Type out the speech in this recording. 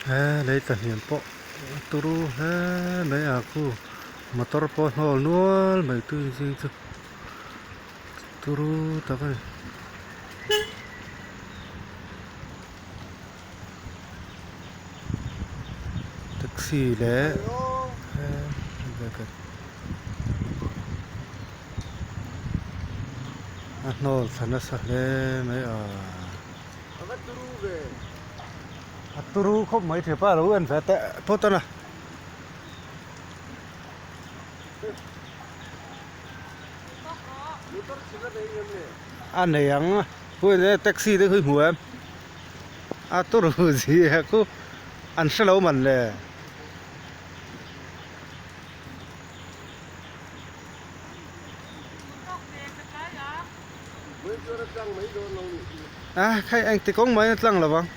He lei tla hniam pawh a turu hle mai a khu motor pawh a hnawl nual mai tui zing chu turu tak a ni. Taxi leh a hnawl thla nasa hle mai a. A turu khawp mai thei pa lo en ve teh phawt a na. A nei ang a taxi te khi hmu em a turu zia khu an hre lo man le. A khai engti kawng mai a tlang lo vang.